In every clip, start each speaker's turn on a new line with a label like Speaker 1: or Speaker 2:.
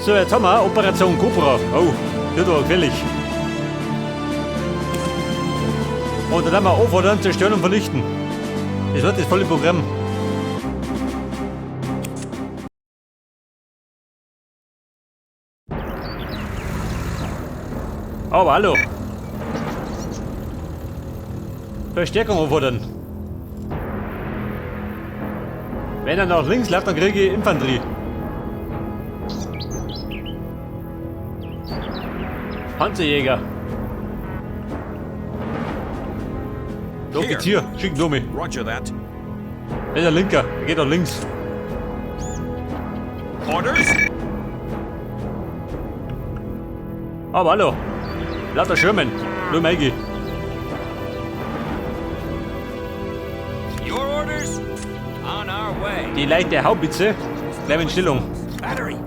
Speaker 1: So, jetzt haben wir Operation Cobra. Oh, das war gefährlich. Und dann haben wir auffordern, zerstören und vernichten. Das wird das volle Programm. Aber hallo. Verstärkung auffordern. Wenn er nach links läuft, dann kriege ich Infanterie. Panzerjäger. Der Offizier, schick ihn mich.
Speaker 2: Roger that.
Speaker 1: Das ist der Linker, er geht nach links.
Speaker 2: Orders?
Speaker 1: Aber hallo. Lauter Schirmen. Nur Maggie.
Speaker 3: Your orders? On our way.
Speaker 1: Die leichte Haubitze. Bleiben in Stellung.
Speaker 3: Battery.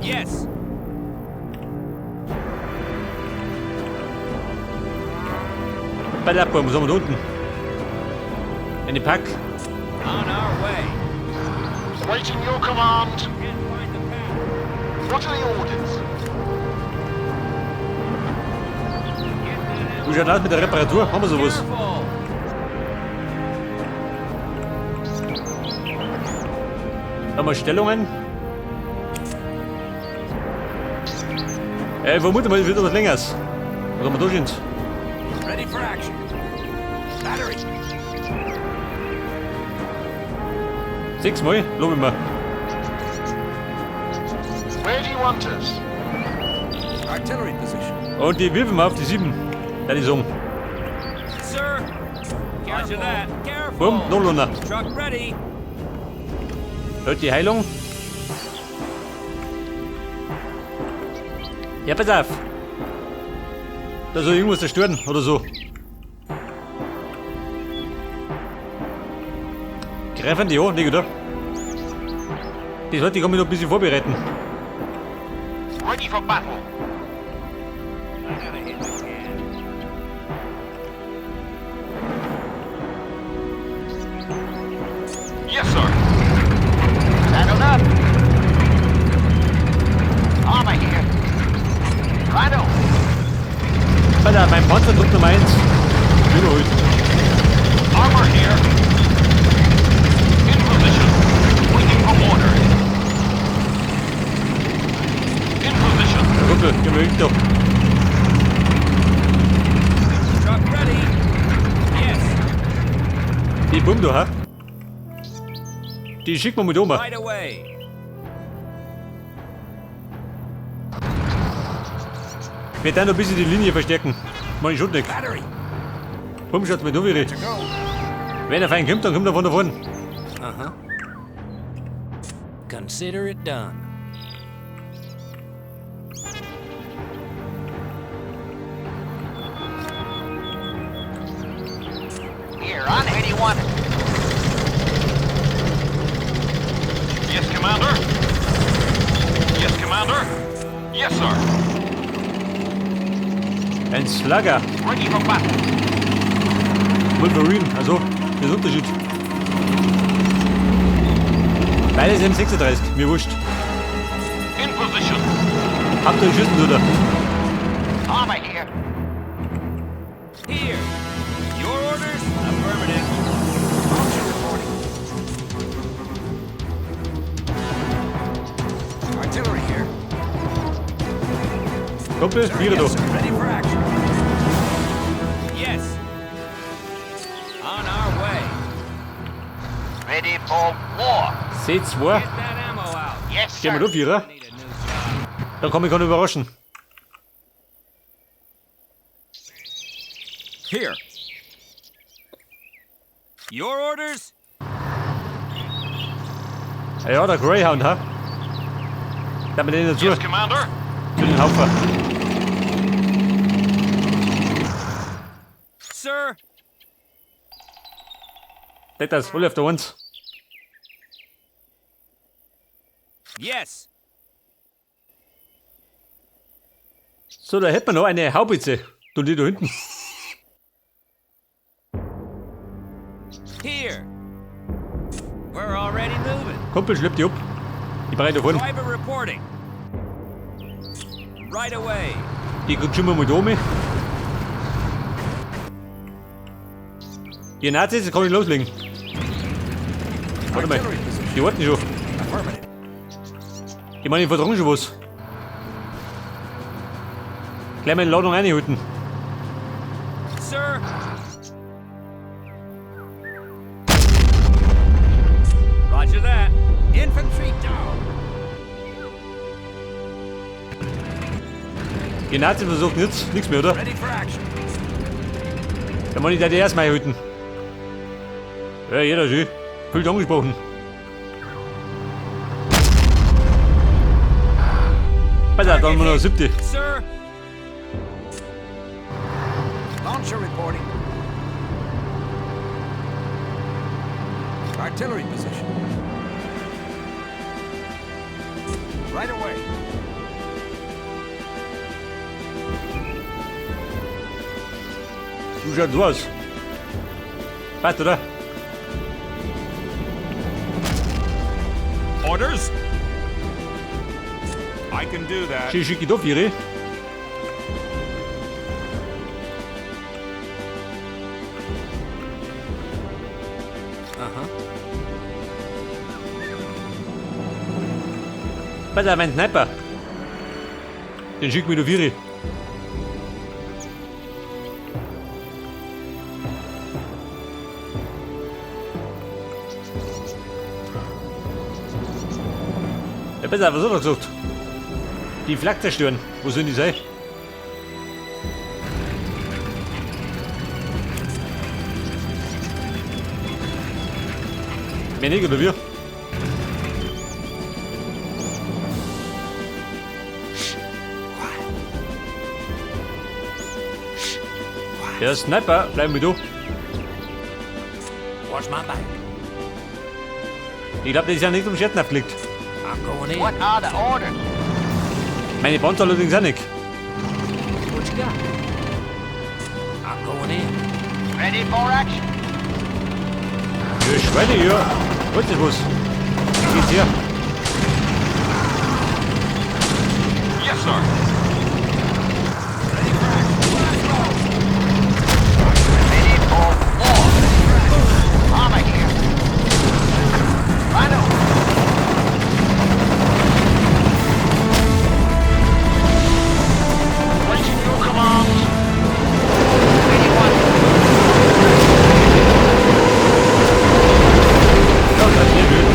Speaker 3: Yes.
Speaker 1: Bei der Abgabe, was haben wir da unten? Eine Pack.
Speaker 3: On our way.
Speaker 4: Waiting your command.
Speaker 3: Can't find the path.
Speaker 4: What are the orders?
Speaker 1: Wie schaut aus mit der Reparatur? Haben wir sowas?
Speaker 3: Careful.
Speaker 1: Haben wir Stellungen? Ich vermute mal, es wird etwas länger. Oder wir da sind.
Speaker 3: Ready for action. Battery.
Speaker 1: 6-mal, lob ich mir.
Speaker 4: Where do you want us?
Speaker 3: Artillery position.
Speaker 1: Und die wirfen wir auf die 7. Ja, die sagen.
Speaker 3: Sir. Roger that. Careful.
Speaker 1: Bumm, noch runter.
Speaker 3: Truck ready.
Speaker 1: Leute, die Heilung. Ja, pass auf. Da soll irgendwas zerstören oder so. Greifen die an, nicht, oder? Das sollte ich kann mich noch ein bisschen vorbereiten.
Speaker 4: Ready for battle.
Speaker 3: I gotta hit the can.
Speaker 2: Yes, sir.
Speaker 4: Saddled up. Armor here. Righto.
Speaker 1: Alter, mein Panzertrupp Nummer 1. Überholt.
Speaker 2: Armor here. In position. Waiting for orders. In position.
Speaker 1: Ja, Kumpel, geh mal doch.
Speaker 3: Truck ready. Yes.
Speaker 1: Die Bumm da, ha? Die schickt man mit um.
Speaker 3: Right away.
Speaker 1: Wir werden noch ein bisschen die Linie verstärken. Mach ich schon nicht.
Speaker 3: Battery.
Speaker 1: Bumm, schaut's mir wie
Speaker 3: To go.
Speaker 1: Wenn er fein kommt, dann kommt er von da vorne.
Speaker 3: Uh-huh. Consider it done.
Speaker 4: Here, on 81.
Speaker 2: Yes, Commander. Yes, Commander. Yes, sir.
Speaker 1: Ein Slugger.
Speaker 2: Ready for battle.
Speaker 1: Wolverine, also, das ist Unterschied. Beides M36, mir wurscht.
Speaker 2: In position.
Speaker 1: Habt ihr Schüssen, oder?
Speaker 4: Armor here.
Speaker 3: Here. Your orders? Affirmative. Option reporting. Artillery here.
Speaker 1: Kumpel, Viere
Speaker 3: Yes,
Speaker 1: da.
Speaker 3: sir. Ready for action. Yes. On our way.
Speaker 4: Ready for war.
Speaker 1: C2.
Speaker 3: Get that ammo out.
Speaker 4: Yes,
Speaker 1: Gehen wir
Speaker 4: sir.
Speaker 1: da, Vierer.
Speaker 3: Need a new job.
Speaker 1: Dann kann ich keinen überraschen.
Speaker 3: Here. Your orders?
Speaker 1: Ja, ja, der Greyhound, ha? Da mit denen dazu.
Speaker 2: Yes, Commander.
Speaker 1: Zu den Haufen.
Speaker 3: Sir.
Speaker 1: Das, alle auf der 1.
Speaker 3: Yes.
Speaker 1: So, da hätten wir noch eine Haubitze. Du, die da hinten.
Speaker 3: Here. We're already moving.
Speaker 1: Kumpel, schlepp die ab. Ich Brei davon.
Speaker 3: Driver reporting. Right away.
Speaker 1: Die guckt schon mal mit oben. Die Nazis, das kann ich loslegen. Warte mal.
Speaker 5: Artillery position.
Speaker 1: Die warten schon.
Speaker 5: Affirmative.
Speaker 1: Die meinen, die vertragen schon was. Gleich mal eine Ladung reinhalten.
Speaker 3: Sir. Roger that.
Speaker 5: Infantry down.
Speaker 1: Die Nazis versuchen jetzt nichts mehr, oder?
Speaker 5: Ready for action.
Speaker 1: Da muss ich die erstmal halten. Ja, jeder schön. Fühlt angesprochen. Pass auf, dann haben wir noch 70.
Speaker 3: Sir.
Speaker 5: Launcher reporting. Artillery position. Right away.
Speaker 1: Du schaut so aus. Passt, oder?
Speaker 2: Orders? I can do that.
Speaker 1: Schön schicke da vier.
Speaker 3: Uh-huh.
Speaker 1: Pass auf, mein Sniper. Den schick mir da vier. Ja, pass auf, was hat er gesagt? Die Flak zerstören. Wo sollen die sein? Mehr nicht, oder wir? Der Sniper, bleiben wir da.
Speaker 5: Watch my back.
Speaker 1: Ich glaube, das ist ja nicht um Scherzen aufgelegt.
Speaker 5: I'm going in.
Speaker 4: What are the orders?
Speaker 1: Meine Panzer allerdings auch nicht.
Speaker 5: What you got? I'm going in.
Speaker 4: Ready for action.
Speaker 1: Ja, Schweine hier. Was ist was? Geht's her?
Speaker 2: Yes, sir.
Speaker 5: Ready for action.
Speaker 4: Ready for war. Armor here. Righto. Waiting your commands. 81.
Speaker 1: Ja, das ist sehr schön.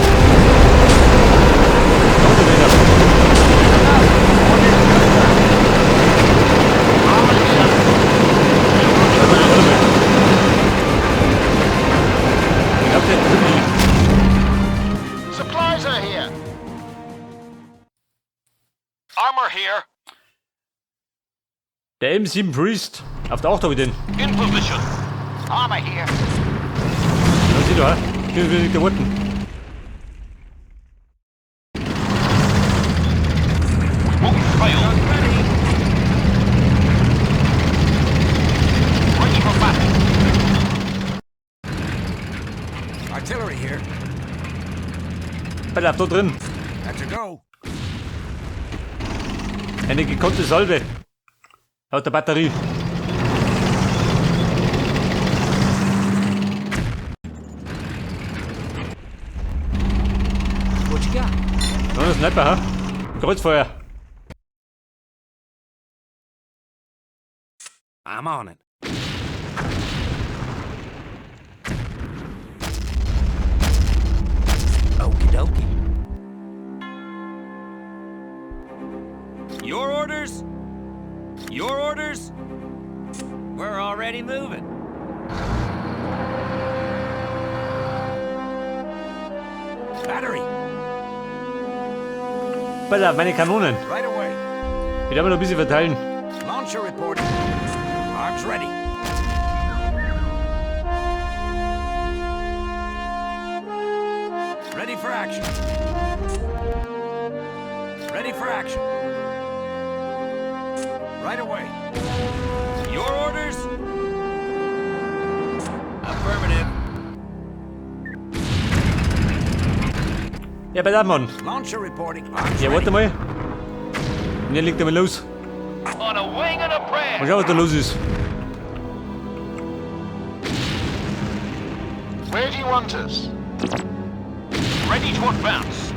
Speaker 1: Kommt er wieder.
Speaker 4: Armor here.
Speaker 1: Warte mal, warte mal. Ich glaub, der ist wirklich.
Speaker 4: Supplies are here.
Speaker 2: Armor here.
Speaker 1: Der M7 Priest. Auf der 8 habe ich den.
Speaker 2: In position.
Speaker 4: Armor here.
Speaker 1: Da sieh da, hier will ich der Worten.
Speaker 2: We won't fail.
Speaker 3: Ready.
Speaker 2: Ready for battle.
Speaker 5: Artillery here.
Speaker 1: Pass auf, da drin.
Speaker 5: That's a go.
Speaker 1: Eine gekonnte Salve. Laut der Batterie.
Speaker 5: What you got?
Speaker 1: Noch ein Sniper, ha? Kreuzfeuer.
Speaker 5: I'm on it. Okie dokie.
Speaker 3: Your orders? Your orders? We're already moving.
Speaker 5: Battery.
Speaker 1: Pass auf, meine Kanonen.
Speaker 5: Right away.
Speaker 1: Ich werde mal noch ein bisschen verteilen.
Speaker 5: Launcher reporting. Arms ready. Ready for action. Ready for action. Right away.
Speaker 3: Your orders? Affirmative.
Speaker 1: Ja, bei der Mann.
Speaker 5: Launcher reporting. Arms
Speaker 1: Ja, warte
Speaker 5: ready.
Speaker 1: mal. Und legt er mal los.
Speaker 2: On a wing and a prayer.
Speaker 1: Mal schauen, was da los ist.
Speaker 4: Where do you want us?
Speaker 2: Ready to advance.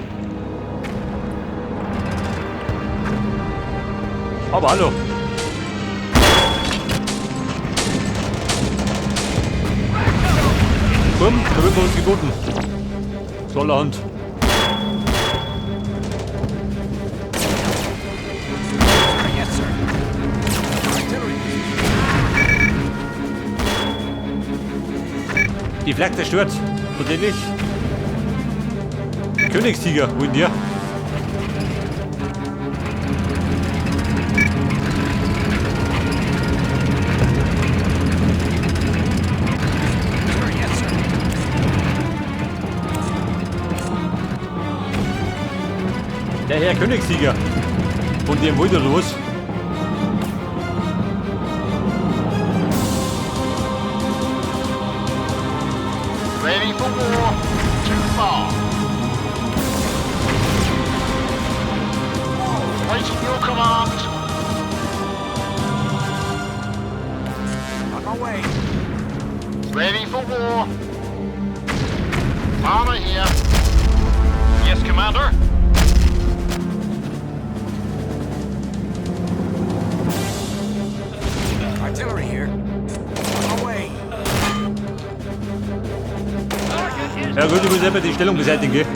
Speaker 1: Aber hallo. Bumm, da wird uns geboten. So allerhand.
Speaker 5: Sir, yes, sir. Artillery position.
Speaker 1: Die Flak zerstört. Tatsächlich. Königstiger, wo ist der?
Speaker 5: Sir, yes, sir.
Speaker 1: Der Herr Königstiger. Von dem wollte oder was?
Speaker 4: Ready for war. Too far. Waiting your command.
Speaker 5: On my way.
Speaker 4: Ready for war. Armor here.
Speaker 2: Yes, Commander.
Speaker 5: Artillery here. On my way.
Speaker 1: Ja gut, ich muss selber die Stellung beseitigen, gell?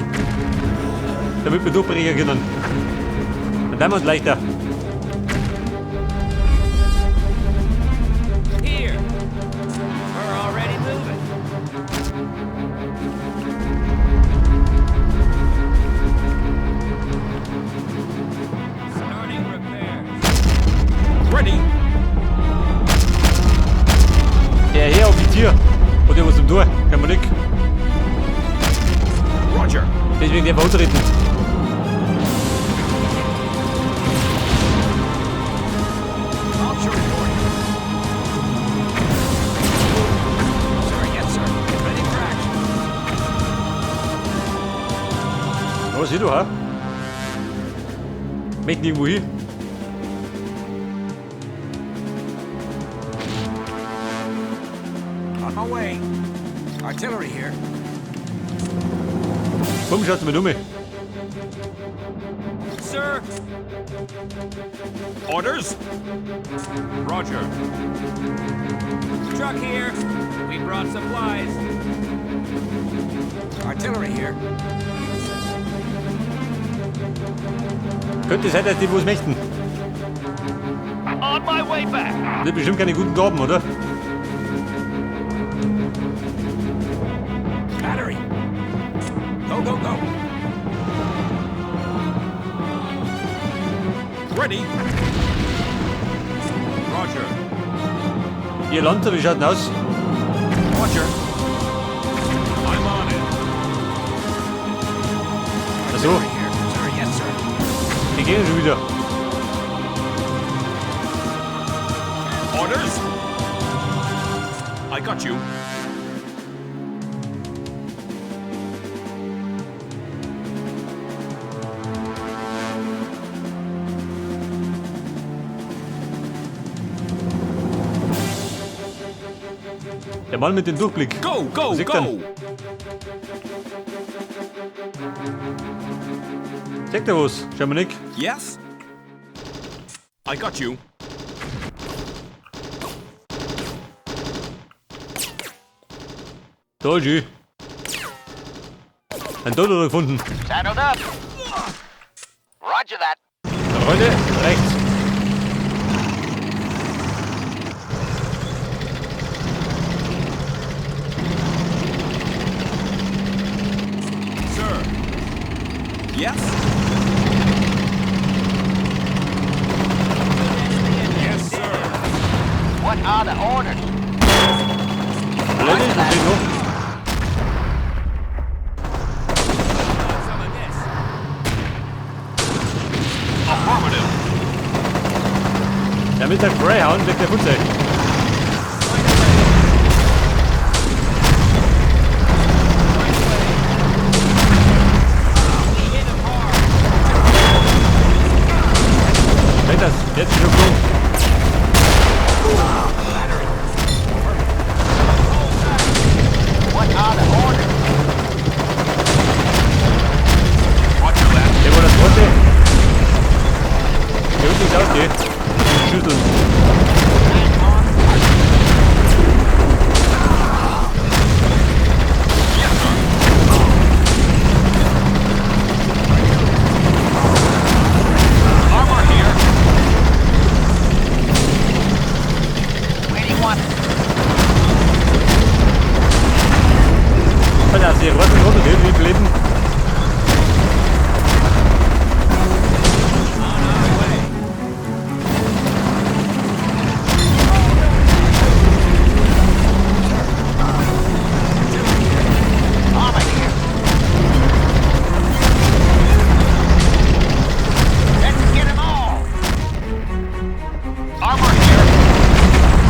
Speaker 1: Damit wir durchbrechen können. Dann haben wir uns leichter.
Speaker 3: Here. We're already moving. Starting repairs.
Speaker 2: Ready.
Speaker 1: Der Herr Offizier. Hat ja was zum Tor. Kann man nicht.
Speaker 2: Roger.
Speaker 1: Deswegen der vertreten.
Speaker 5: Launcher reporting. Sir, yes, sir. Ready for action.
Speaker 1: Was siehst du, ha? Möchten irgendwo hin?
Speaker 5: On my way. Artillery here.
Speaker 1: Komm, schaut mal um.
Speaker 3: Sir.
Speaker 2: Orders. Roger.
Speaker 3: Truck here. We brought supplies.
Speaker 5: Artillery here.
Speaker 1: Könnte sein, dass die was möchten.
Speaker 2: On my way back.
Speaker 1: Das sind bestimmt keine guten Gaben, oder?
Speaker 5: Battery. Go, go, go.
Speaker 2: Ready. Roger.
Speaker 1: Ihr Lanzer, wie schaut denn aus?
Speaker 2: Roger. I'm on it.
Speaker 1: Ach so.
Speaker 5: Artillery here. Sir, yes, sir.
Speaker 1: Die gehen schon wieder.
Speaker 2: Orders. I got you.
Speaker 1: Der Mann mit dem Durchblick.
Speaker 2: Go, go,
Speaker 1: Sieht
Speaker 2: go.
Speaker 1: dann. Sagt er was? Schau mal nicht.
Speaker 2: Yes. I got you.
Speaker 1: Da ist sie. Ein Tod hat er gefunden.
Speaker 4: Saddled up. Roger that.
Speaker 1: Na, Freunde, rechts.
Speaker 2: Sir. Yes. Yes, sir.
Speaker 4: What are the orders?
Speaker 1: Leute, was steht noch?
Speaker 3: Some of this.
Speaker 2: Affirmative.
Speaker 1: Der mit der Greyhound legt der Putze. Jetzt schon geflogen.
Speaker 4: What are the orders?
Speaker 2: Roger that.
Speaker 1: Der war das Rote. Hier unten ist auch die Schüsseln.
Speaker 2: Yes, sir. Armor here.
Speaker 4: Where do you want it?
Speaker 1: Alter, die roten runter, die blieben.
Speaker 3: On our way.
Speaker 4: Armor here. Let's get 'em all.
Speaker 2: Armor here.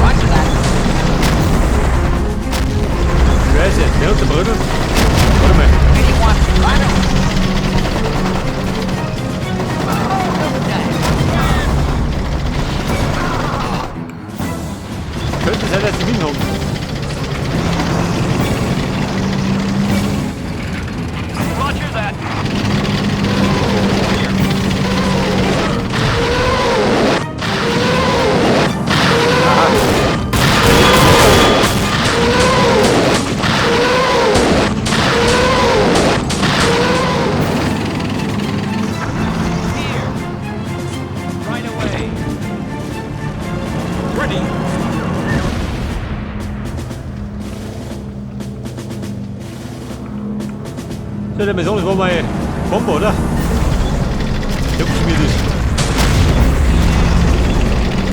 Speaker 4: Roger that.
Speaker 1: Scheiße, der hat Brüder. Warte mal.
Speaker 4: Where do you want it? Right over.
Speaker 1: Könnte sein, dass sie hinhauen.
Speaker 2: Roger that. Here.
Speaker 3: Here. Right away.
Speaker 2: Ready.
Speaker 1: So, der Mission, das war mal Bombe, oder? Ich hab geschmiert ist.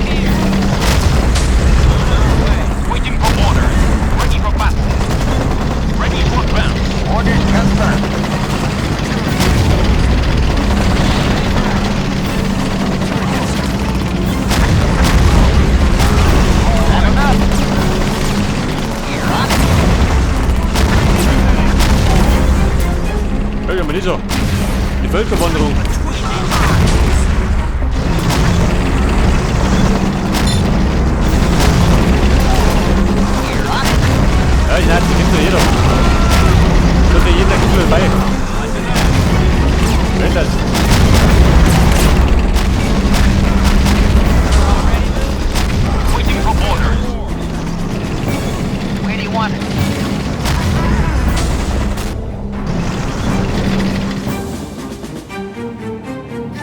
Speaker 3: Here. On our way.
Speaker 2: Waiting for orders. Ready for battle. Ready to advance.
Speaker 4: Orders confirmed. That enough? We're on it.
Speaker 1: Hör mal nicht so. Die Völkerwanderung.
Speaker 4: We're on it.
Speaker 1: Ja, ich weiß, die kennt doch jeder. Sollte jeder Kind dabei. Wer ist das?
Speaker 2: Waiting for orders.
Speaker 4: Where do you want it?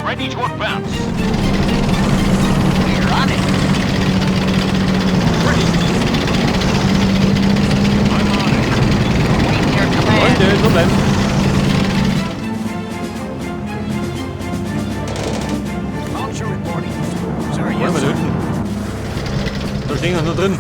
Speaker 2: Ready to advance.
Speaker 4: We're on it.
Speaker 2: Ready. I'm on it.
Speaker 4: Waiting your command.
Speaker 1: Freunde, so bleiben.
Speaker 5: Launcher reporting. Sir,
Speaker 1: Wollen
Speaker 5: yes,
Speaker 1: wir da
Speaker 5: sir.
Speaker 1: hinten? Da stehen wir nur drin.